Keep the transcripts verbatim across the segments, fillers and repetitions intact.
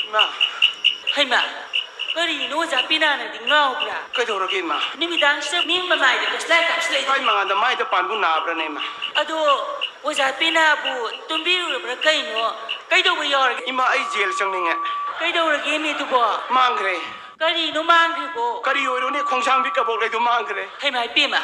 ꯏꯃꯥ, ꯍꯩꯃꯥ, ꯀꯔꯤꯅꯣ ꯑꯣꯖꯥ ꯄꯤꯅꯥꯅꯗꯤ ꯉꯥꯎꯕ꯭ꯔꯥ? ꯀꯩꯗꯧꯔꯒꯦ, ꯏꯃꯥ? ꯅꯨꯃꯤꯗꯥꯡꯁꯤꯗ ꯃꯤ ꯃꯃꯥꯏꯗ ꯇꯣꯁꯂꯥꯏ ꯀꯥꯞꯁꯤꯜꯂꯛꯏꯗꯨꯕꯨ? ꯏꯃꯥ, ꯃꯉꯥꯟꯗ ꯃꯥꯏꯗ ꯄꯥꯟꯕꯨ ꯅꯥꯕ꯭ꯔꯥꯅꯦ, ꯏꯃꯥ? ꯑꯗꯣ ꯑꯣꯖꯥ ꯄꯤꯅꯥꯕꯨ ꯇꯨꯝꯕꯤꯔꯨꯔꯕ꯭ꯔꯥ ꯀꯩꯅꯣ? ꯀꯩꯗꯧꯕ ꯌꯥꯎꯔꯒꯦ? ꯏꯃꯥ, ꯑꯩ ꯖꯦꯜ ꯆꯪꯅꯤꯡꯉꯦ꯫ ꯀꯩꯗꯧꯔꯒꯦ ꯃꯤꯗꯨꯕꯣ? ꯃꯥꯡꯈ꯭ꯔꯦ꯫ ꯀꯔꯤꯅꯣ ꯃꯥꯡꯈ꯭ꯔꯤꯕꯣ? ꯀꯔꯤ ꯑꯣꯏꯔꯨꯅꯤ, ꯈꯣꯡꯁꯥꯡꯕꯤ ꯀꯕꯣꯛ ꯂꯩꯗꯨ ꯃꯥꯡꯈ꯭ꯔꯦ꯫ ꯍꯩꯃꯥ ꯏꯄꯦꯝꯃ,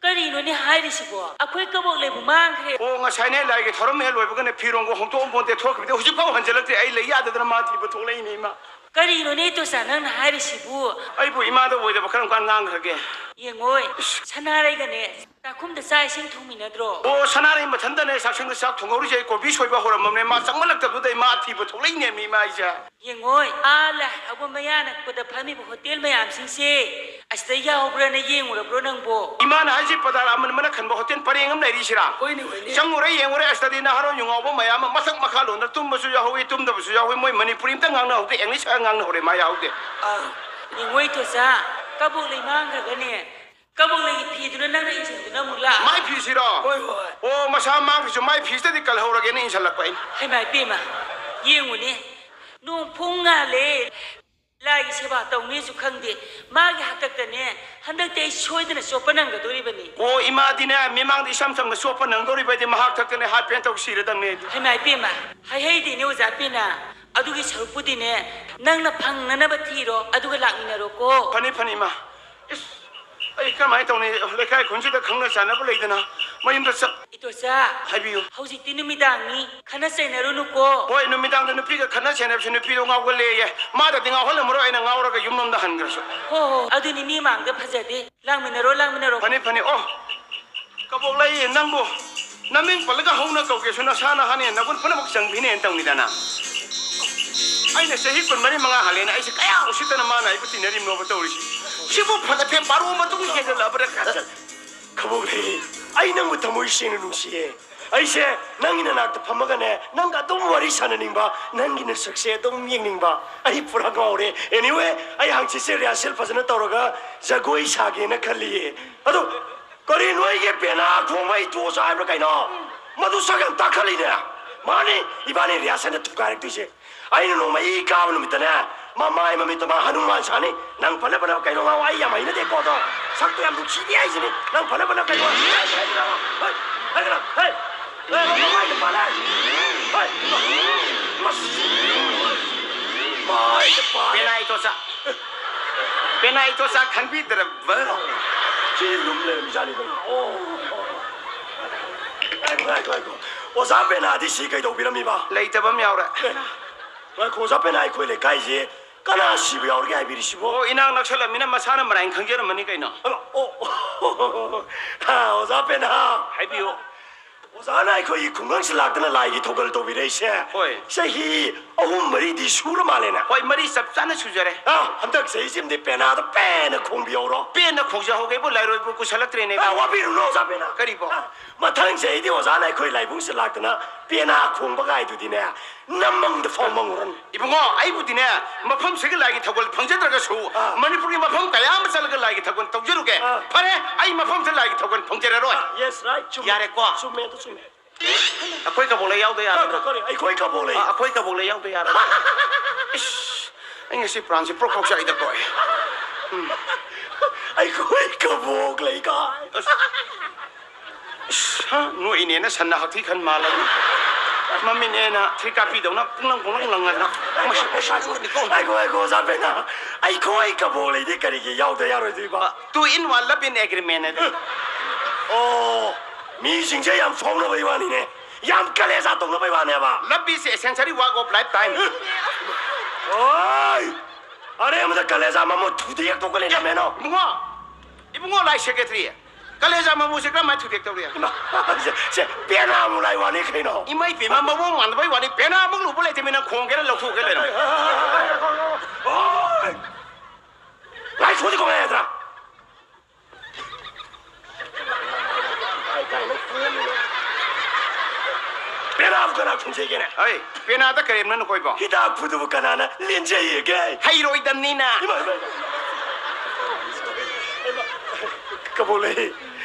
ꯀꯔꯤꯅꯣꯅꯦ ꯍꯥꯏꯔꯤꯁꯤꯕꯣ? ꯑꯩꯈꯣꯏ ꯀꯕꯣꯛ ꯂꯩꯕꯨ ꯃꯥꯡꯈ꯭ꯔꯦ? ꯑꯣ, ꯉꯁꯥꯏꯅꯦ ꯂꯥꯏꯒꯤ ꯊꯧꯔꯝ ꯍꯦꯛ ꯂꯣꯏꯕꯒꯅꯦ ꯐꯤꯔꯣꯟꯒ ꯍꯣꯡꯗꯣꯛꯑꯝꯄꯣꯟꯇꯦ ꯊꯣꯛꯈꯤꯕꯗ ꯍꯧꯖꯤꯛꯐꯥꯎ ꯍꯟꯖꯤꯜꯂꯛꯇ꯭ꯔꯤ꯫ ꯑꯩ ꯂꯩ ꯌꯥꯗꯗꯅ ꯃꯥ ꯊꯤꯕ ꯊꯣꯛꯂꯛꯏꯅꯦ, ꯏꯃꯥ꯫ ꯀꯔꯤꯅꯣꯅꯦ ꯏꯇꯣꯆꯥ ꯅꯪꯅ ꯍꯥꯏꯔꯤꯁꯤꯕꯨ? ꯑꯩꯕꯨ ꯏꯃꯥꯗ ꯑꯣꯏꯗꯕ ꯀꯔꯝ ꯀꯥꯟ ꯉꯥꯡꯈ꯭ꯔꯒꯦ? ꯌꯦꯡꯉꯣꯏ, ꯁꯅꯥꯔꯩꯒꯅꯦ ꯆꯥꯛꯈꯨꯝꯗ ꯆꯥꯛ ꯏꯁꯤꯡ ꯊꯣꯡꯃꯤꯟꯅꯗ꯭ꯔꯣ? ꯑꯣ, ꯁꯅꯥꯔꯩ ꯃꯊꯟꯇꯅꯦ ꯆꯥꯛꯁꯪꯗ ꯆꯥꯛ ꯊꯣꯡꯍꯧꯔꯤꯁꯦ꯫ ꯑꯩ ꯀꯣꯕꯤ ꯁꯣꯏꯕ ꯍꯧꯔꯝꯃꯕꯅꯦ, ꯃꯥ ꯆꯪꯃꯜꯂꯛꯇꯕꯗꯨꯗ ꯃꯥ ꯊꯤꯕ ꯊꯣꯛꯂꯛꯏꯅꯦ, ꯃꯤ ꯏꯃꯥ ꯑꯩꯁꯦ꯫ ꯌꯦꯡꯉꯣꯏ, ꯑꯥ ꯂꯥꯏ ꯍꯔꯥꯎꯕ ꯃꯌꯥ ꯅꯛꯄꯗ ꯐꯝꯃꯤꯕ ꯍꯣꯇꯦꯜ ꯃꯌꯥꯝꯁꯤꯡꯁꯦ ꯑꯁꯤꯗ ꯌꯥꯎꯕ꯭ꯔꯥꯅ ꯌꯦꯡꯉꯨꯔꯕ꯭ꯔꯣ ꯅꯪꯕꯣ? ꯏꯃꯥꯅ ꯍꯥꯏꯁꯤ ꯄꯇꯥꯔ ꯑꯃꯟꯕꯅ ꯈꯟꯕ ꯍꯣꯇꯦꯜ ꯄꯔꯦꯡ ꯑꯃ ꯂꯩꯔꯤꯁꯤꯔꯥ? ꯍꯣꯏꯅꯦ, ꯍꯣꯏꯅꯦ꯫ ꯆꯪꯉꯨꯔꯦ, ꯌꯦꯡꯉꯨꯔꯦ, ꯑꯁꯤꯗꯗꯤ ꯅꯍꯥꯔꯣꯟ ꯌꯨ ꯉꯥꯎꯕ ꯃꯌꯥꯝ ꯑꯃ ꯃꯊꯛ ꯃꯈꯥ ꯂꯣꯟꯅ ꯇꯨꯝꯕꯁꯨ ꯌꯥꯎꯍꯧꯋꯤ, ꯇꯨꯝꯗꯕꯁꯨ ꯌꯥꯎꯍꯧꯋꯤ꯫ ꯃꯣꯏ ꯃꯅꯤꯄꯨꯔꯤ ꯑꯝꯇ ꯉꯥꯡꯅꯍꯧꯗꯦ, ꯏꯪꯂꯤꯁ ꯈꯛ ꯉꯥꯡꯅꯍꯧꯔꯦ, ꯃꯥ ꯌꯥꯎꯍꯧꯗꯦ꯫ ꯑꯥ, ꯌꯦꯡꯉꯣꯏ ꯏꯇꯣꯆꯥ, ꯀꯕꯣꯛ ꯂꯩ ꯃꯥꯡꯈ꯭ꯔꯒꯅꯦ, ꯀꯕꯣꯛ ꯂꯩꯒꯤ ꯐꯤꯗꯨꯅ ꯅꯪꯅ ꯏꯟꯁꯤꯟꯗꯨꯅ ꯑꯃꯨꯛ ꯂꯥꯛ꯫ ꯃꯥꯏ ꯐꯤꯁꯤꯔꯣ? ꯍꯣꯏ, ꯍꯣꯏ꯫ ꯑꯣ, ꯃꯁꯥ ꯃꯥꯡꯈ꯭ꯔꯁꯨ ꯃꯥꯏ ꯐꯤꯁꯤꯗꯗꯤ ꯀꯜꯍꯧꯔꯒꯦꯅ ꯏꯟꯁꯤꯜꯂꯛꯄ ꯑꯩꯅ꯫ ꯍꯩꯃꯥ ꯏꯄꯦꯝꯃ, ꯌꯦꯡꯉꯨꯅꯦ, ꯅꯣꯡ ꯐꯨꯡ ꯉꯥꯜꯂꯦ꯫ ꯂꯥꯏꯒꯤ ꯁꯦꯕꯥ ꯇꯧꯅꯤꯁꯨ ꯈꯪꯗꯦ, ꯃꯥꯒꯤ ꯍꯥꯛꯇꯛꯇꯅꯦ꯫ ꯍꯟꯗꯛꯇꯤ ꯑꯩ ꯁꯣꯏꯗꯅ ꯆꯣꯞꯄ ꯅꯪꯒꯗꯣꯔꯤꯕꯅꯤ꯫ ꯑꯣ, ꯏꯃꯥꯗꯤꯅꯦ, ꯃꯤꯃꯥꯡꯗ ꯏꯁꯝ ꯁꯝꯅ ꯆꯣꯞꯄ ꯅꯪꯗꯣꯔꯤꯕ ꯑꯩꯗꯤ ꯃꯍꯥꯛ ꯊꯛꯇꯅꯦ ꯍꯥꯠ ꯄꯦꯟ ꯇꯧ ꯁꯤꯔꯗꯝꯅꯦ ꯑꯩꯗꯤ꯫ ꯍꯩꯃꯥ ꯏꯄꯦꯝꯃ, ꯍꯥꯏꯍꯩꯗꯦꯅꯦ ꯑꯣꯖꯥ ꯄꯦꯅꯥ꯫ ꯑꯗꯨꯒꯤ ꯁꯔꯨꯛꯄꯨꯗꯤꯅꯦ, ꯅꯪꯅ ꯐꯪꯅꯅꯕ ꯊꯤꯔꯣ, ꯑꯗꯨꯒ ꯂꯥꯛꯃꯤꯟꯅꯔꯣꯀꯣ꯫ ꯐꯅꯤ, ꯐꯅꯤ, ꯏꯃꯥ꯫ ꯏꯁ, ꯑꯩ ꯀꯃꯥꯏꯅ ꯇꯧꯅꯤ? ꯂꯩꯀꯥꯏ ꯈꯨꯟꯁꯤꯗ ꯈꯪꯅ ꯆꯥꯟꯅꯕ ꯂꯩꯗꯅ ꯃꯌꯨꯝꯗ ꯆꯠ- ꯏꯇꯣꯆꯥ, ꯍꯥꯏꯕꯤꯌꯨ꯫ ꯍꯧꯖꯤꯛꯇꯤ ꯅꯨꯃꯤꯗꯥꯡꯅꯤ, ꯈꯟꯅ ꯆꯩꯅꯔꯨꯅꯨꯀꯣ꯫ ꯍꯣꯏ, ꯅꯨꯃꯤꯗꯥꯡꯗ ꯅꯨꯄꯤꯒ ꯈꯠꯅ ꯆꯩꯅꯕꯁꯦ ꯅꯨꯄꯤꯗꯣ ꯉꯥꯎꯒꯜꯂꯦꯌꯦ꯫ ꯃꯥꯗꯗꯤ ꯉꯥꯎꯍꯜꯂꯝꯃꯔꯣꯏ, ꯑꯩꯅ ꯉꯥꯎꯔꯒ ꯌꯨꯝꯂꯣꯝꯗ ꯍꯟꯈ꯭ꯔꯁꯨ꯫ ꯍꯣ, ꯍꯣ, ꯑꯗꯨꯅꯤ ꯃꯤ ꯃꯥꯡꯗ ꯐꯖꯗꯦ꯫ ꯂꯥꯡꯃꯤꯟꯅꯔꯣ, ꯂꯥꯡꯃꯤꯟꯅꯔꯣ꯫ ꯐꯅꯤ, ꯐꯅꯤ꯫ ꯑꯣ, ꯀꯕꯣꯛꯂꯩ, ꯅꯪꯕꯨ ꯅꯃꯤꯡ ꯄꯜꯂꯒ ꯍꯧꯅ ꯀꯧꯒꯦꯁꯨ ꯅꯁꯥꯅ ꯍꯥꯟꯅ ꯅꯒꯨꯟ ꯄꯨꯝꯅꯃꯛ ꯆꯪꯕꯤꯅꯦꯅ ꯇꯧꯅꯤꯗꯅ꯫ ꯑꯩꯅ ꯆꯍꯤ ꯀꯨꯟꯃꯔꯤ ꯃꯉꯥ ꯍꯜꯂꯦꯅ ꯑꯩꯁꯦ ꯀꯌꯥ ꯎꯁꯤꯠꯇꯅ ꯃꯥꯅ ꯑꯩꯕꯨ ꯇꯤꯟꯅꯔꯤꯕꯅꯣꯕ ꯇꯧꯔꯤꯁꯤ꯫ ꯁꯤꯕꯨ ꯐꯅ ꯐꯦꯟ ꯕꯥꯔꯣ ꯃꯇꯨꯡ ꯍꯦꯟꯖꯜꯂꯛꯑꯕ꯭ꯔꯥ? ꯀꯕꯣꯛꯂꯩ, ꯑꯩ ꯅꯪꯕꯨ ꯊꯃꯣꯏ ꯁꯦꯡꯅ ꯅꯨꯡꯁꯤꯌꯦ꯫ ꯑꯩꯁꯦ ꯅꯪꯒꯤ ꯅꯅꯥꯛꯇ ꯐꯝꯃꯒꯅꯦ, ꯅꯪꯒ ꯑꯗꯨꯝ ꯋꯥꯔꯤ ꯁꯥꯟꯅꯅꯤꯡꯕ, ꯅꯪꯒꯤ ꯅꯁꯛꯁꯦ ꯑꯗꯨꯝ ꯌꯦꯡꯅꯤꯡꯕ꯫ ꯑꯩ ꯄꯨꯔꯥ ꯉꯥꯎꯔꯦ꯫ Anyway, ꯑꯩ ꯍꯪꯆꯤꯠꯁꯦ rehearsal ꯐꯖꯅ ꯇꯧꯔꯒ ꯖꯒꯣꯏ ꯁꯥꯒꯦꯅ ꯈꯜꯂꯤꯌꯦ꯫ ꯑꯗꯣ ꯀꯔꯤꯅꯣ ꯑꯩꯒꯤ ꯄꯦꯅꯥ ꯈꯣꯡꯕ ꯏꯇꯣꯆꯥ ꯍꯥꯏꯕ꯭ꯔꯥ ꯀꯩꯅꯣ? ꯃꯗꯨ ꯁꯛ ꯌꯥꯝ ꯇꯥꯈꯠꯂꯤꯅꯦ꯫ ꯃꯥꯅꯤ, ꯏꯕꯥꯅꯤ ꯔꯤꯍꯥꯔꯁꯦꯜꯗ ꯊꯨꯒꯥꯏꯔꯛꯇꯣꯏꯁꯦ꯫ ꯑꯩꯅ ꯅꯣꯡꯃ ꯏ ꯀꯥꯕ ꯅꯨꯃꯤꯠꯇꯅꯦ, ꯃꯃꯥꯏ ꯃꯃꯤꯠꯇꯣ ꯃꯥ ꯍꯅꯨꯃꯥꯟ ꯁꯥꯅꯤ꯫ ꯅꯪ ꯐꯅ ꯐꯅ ꯀꯩꯅꯣ ꯉꯥꯡꯉꯣ, ꯑꯩ ꯌꯥꯝ ꯍꯩꯅꯗꯦꯀꯣ ꯑꯗꯣ꯫ ꯁꯛꯇꯣ ꯌꯥꯝ ꯅꯨꯡꯁꯤꯗꯦ ꯍꯥꯏꯁꯤꯅꯤ꯫ ꯅꯪ ꯐꯅ ꯐꯅ ꯀꯩꯅꯣ ꯍꯥꯏ-, ꯍꯥꯏ-, ꯍꯥꯏ-, ꯍꯥꯏ-, ꯍꯥꯏ-, ꯍꯥꯏ-, ꯍꯥꯏ-, ꯃꯃꯥꯏꯗ ꯄꯥꯜꯂꯦ꯫ ꯍꯥꯏ-, ꯃꯁ-, ꯃꯥꯏꯗ ꯄꯥꯜꯂꯦ꯫ ꯄꯦꯅꯥ ꯏꯇꯣꯆꯥ, ꯄꯦꯅꯥ ꯏꯇꯣꯆꯥ ꯈꯪꯕꯤꯗ꯭ꯔꯕ? ꯁꯤ ꯂꯨꯝ ꯂꯩꯔꯝꯃꯤꯖꯥꯠꯅꯤꯗꯅ꯫ ꯑꯣ꯫ ꯉꯥꯏꯈꯣ, ꯉꯥꯏꯈꯣ, ꯉꯥꯏꯈꯣ꯫ ꯑꯣꯖꯥ ꯄꯦꯅꯥꯗꯤ ꯁꯤ ꯀꯩꯗꯧꯕꯤꯔꯝꯃꯤꯕ? ꯂꯩꯇꯕ ꯑꯃ ꯌꯥꯎꯔꯦ꯫ ꯑꯦ, ꯉꯥꯏꯈꯣ, ꯑꯣꯖꯥ ꯄꯦꯅꯥ, ꯑꯩꯈꯣꯏ ꯂꯩꯀꯥꯏꯁꯦ ꯀꯅꯥ ꯁꯤꯕ ꯌꯥꯎꯔꯒꯦ ꯍꯥꯏꯕꯤꯔꯤꯁꯤꯕꯣ? ꯑꯣ, ꯏꯅꯥꯛ ꯅꯛꯁꯜꯂꯝꯃꯤꯅ ꯃꯁꯥꯅ ꯃꯔꯥꯏꯅ ꯈꯪꯖꯔꯝꯃꯅꯤ ꯀꯩꯅꯣ꯫ ꯑ, ꯑꯣ, ꯑꯣ, ꯑꯣꯖꯥ ꯄꯦꯅꯥ꯫ ꯍꯥꯏꯕꯤꯌꯨ꯫ ꯑꯣꯖꯥꯅ ꯑꯩꯈꯣꯏꯒꯤ ꯈꯨꯡꯒꯪꯁꯤ ꯂꯥꯛꯇꯅ ꯂꯥꯏꯒꯤ ꯊꯧꯒꯜ ꯇꯧꯕꯤꯔꯛꯏꯁꯦ ꯍꯣꯏ꯫ ꯆꯍꯤ ꯑꯍꯨꯝ ꯃꯔꯤꯗꯤ ꯁꯨꯔ ꯃꯥꯜꯂꯦꯅꯦ꯫ ꯍꯣꯏ, ꯃꯔꯤ ꯆꯞ ꯆꯥꯅ ꯁꯨꯖꯔꯦ꯫ ꯑ, ꯍꯟꯗꯛ ꯆꯍꯤꯁꯤꯃꯗꯤ ꯄꯦꯅꯥꯗ ꯄꯦꯟꯅ ꯈꯣꯡꯕꯤꯍꯧꯔꯣ꯫ ꯄꯦꯟꯅ ꯈꯣꯡꯖꯍꯧꯒꯦꯕꯨ ꯂꯥꯏꯔꯣꯏꯕꯨ ꯀꯨꯏꯁꯜꯂꯛꯇ꯭ꯔꯦꯅꯦ꯫ ꯑ, ꯋꯥꯕꯤꯔꯨꯅꯨ, ꯑꯣꯖꯥ ꯄꯦꯅꯥ꯫ ꯀꯔꯤꯕꯣ? ꯑ, ꯃꯊꯪ ꯆꯍꯤꯗꯤ ꯑꯣꯖꯥꯅ ꯑꯩꯈꯣꯏ ꯂꯥꯏꯕꯨꯡꯁꯤ ꯂꯥꯛꯇꯅ ꯄꯦꯅꯥ ꯈꯣꯡꯕ ꯀꯥꯏꯗꯨꯗꯤꯅꯦ, ꯅꯃꯪꯗ ꯐꯥꯎ ꯃꯪꯉꯨꯔꯅꯨ꯫ ꯏꯕꯨꯡꯉꯣ, ꯑꯩꯕꯨꯗꯤꯅꯦ, ꯃꯐꯝꯁꯤꯒꯤ ꯂꯥꯏꯒꯤ ꯊꯧꯒꯜ ꯐꯪꯖꯗ꯭ꯔꯒꯁꯨ, ꯑꯥ꯫ ꯃꯅꯤꯄꯨꯔꯒꯤ ꯃꯐꯝ ꯀꯌꯥ ꯑꯃ ꯆꯠꯂꯒ ꯂꯥꯏꯒꯤ ꯊꯧꯒꯜ ꯇꯧꯖꯔꯨꯒꯦ꯫ ꯑꯥ꯫ ꯐꯔꯦ, ꯑꯩ ꯃꯐꯝꯁꯤꯗ ꯂꯥꯏꯒꯤ ꯊꯧꯒꯜ ꯐꯪꯖꯔꯔꯣꯏ꯫ ꯑꯥ, yes, right, ꯆꯨꯝꯃꯦ꯫ ꯌꯥꯔꯦꯀꯣ? ꯆꯨꯝꯃꯦ, ꯑꯗꯨ ꯆꯨꯝꯃꯦ꯫ ꯑꯩꯈꯣꯏ ꯀꯕꯣꯛ ꯂꯩ ꯌꯥꯎꯗ ꯌꯥꯔꯣꯏ꯫ ꯀ-, ꯀ-, ꯀꯔꯤ? ꯑꯩꯈꯣꯏ ꯀꯕꯣꯛ ꯂꯩ? ꯑꯥ, ꯑꯩꯈꯣꯏ ꯀꯕꯣꯛ ꯂꯩ ꯌꯥꯎꯗ ꯌꯥꯔꯣꯏ꯫ ꯏꯁ, ꯑꯩ ꯉꯁꯤ ꯄ꯭ꯔꯥꯟꯁꯤ ꯄ꯭ꯔꯣꯛ ꯄ꯭ꯔꯣꯛ ꯆꯥꯛꯏꯗꯀꯣ ꯑꯩ꯫ ꯎꯝ꯫ ꯑꯩꯈꯣꯏ ꯀꯕꯣꯛ ꯂꯩ ꯀꯥꯏ꯫ ꯑꯁ꯫ ꯏꯁ, ꯍꯥ? ꯅꯣꯛꯏꯅꯦꯅ ꯁꯟꯅ ꯍꯛꯊꯤ ꯈꯟ ꯃꯥꯜꯂꯕꯅꯤ꯫ ꯃꯃꯤꯠꯅꯦꯅ ꯊ꯭ꯔꯤ ꯀꯥꯞꯄꯤꯗꯧꯅ ꯄꯨꯡꯂꯪ ꯄꯨꯡꯂꯪ ꯂꯪꯉꯗꯅ꯫ ꯃꯁꯤ ꯄꯩꯁꯥ ꯌꯣꯟꯅꯤꯀꯣ꯫ ꯉꯥꯏꯈꯣ, ꯉꯥꯏꯈꯣ, ꯑꯣꯖꯥ ꯄꯦꯅꯥ꯫ ꯑꯩꯈꯣꯏ ꯀꯕꯣꯛ ꯂꯩꯗꯤ ꯀꯔꯤꯒꯤ ꯌꯥꯎꯗ ꯌꯥꯔꯣꯏꯗꯣꯏꯕ? Two in one love in agreement ꯑꯗꯨ꯫ ꯑꯣ, ꯃꯤꯁꯤꯡꯁꯦ ꯌꯥꯝ ꯐꯥꯎꯅꯕꯩ ꯋꯥꯅꯤꯅꯦ꯫ ꯌꯥꯝ ꯀꯂꯦꯖꯥ ꯇꯧꯅꯕꯩ ꯋꯥꯅꯦꯕ꯫ Love is essentially work of lifetime꯫ ꯑꯣꯏ! ꯑꯔꯦꯝꯕꯗ ꯀꯂꯦꯖꯥ ꯃꯃꯨꯠ ꯊꯨꯗꯦꯛ ꯇꯧꯒ ꯂꯩꯔꯝꯃꯦꯅꯣ꯫ ꯏꯕꯨꯡꯉꯣ, ꯏꯕꯨꯡꯉꯣ ꯂꯥꯏ ꯁꯦꯀ꯭ꯔꯦꯇꯔꯤ, ꯀꯂꯦꯖꯥ ꯃꯃꯨꯁꯦ ꯀꯔꯝꯍꯥꯏꯅ ꯊꯨꯗꯦꯛ ꯇꯧꯔꯤ? ꯏꯃꯥ, ꯁꯦ, ꯁꯦ, ꯄꯦꯅꯥ ꯑꯃꯨꯛ ꯂꯥꯏ ꯋꯥꯅꯤ ꯀꯩꯅꯣ? ꯏꯃꯥ ꯏꯄꯦꯝꯃ, ꯃꯑꯣꯡ ꯃꯥꯟꯗꯕꯩ ꯋꯥꯅꯤ, ꯄꯦꯅꯥ ꯑꯃꯨꯛ ꯂꯨꯕ ꯂꯩꯇꯦ, ꯃꯤ ꯅꯪ ꯈꯣꯡꯒꯦꯔꯥ ꯂꯧꯊꯣꯛꯀꯦ ꯂꯩꯔꯝꯃꯦ꯫ ꯑꯣꯏ! ꯂꯥꯏ ꯁꯣꯗꯤ ꯀꯃꯥꯏ ꯍꯥꯏꯗ꯭ꯔꯥ? ꯄꯦꯅꯥꯕꯨ ꯀꯅꯥ ꯈꯨꯝꯖꯩꯒꯦꯅꯦ? ꯑꯩ, ꯄꯦꯅꯥꯗ ꯀꯔꯦꯝꯅ ꯅꯈꯣꯏꯕꯣ? ꯍꯤꯗꯥꯛ ꯐꯨꯗꯨꯕꯨ ꯀꯅꯥꯅ ꯂꯦꯟꯖꯩꯒꯦ? ꯍꯩꯔꯣꯏꯗꯝꯅꯤꯅ꯫ ꯏꯃꯥ, ꯏꯃꯥ, ꯏꯃꯥ꯫ ꯀꯕꯣꯛ ꯂꯩ꯫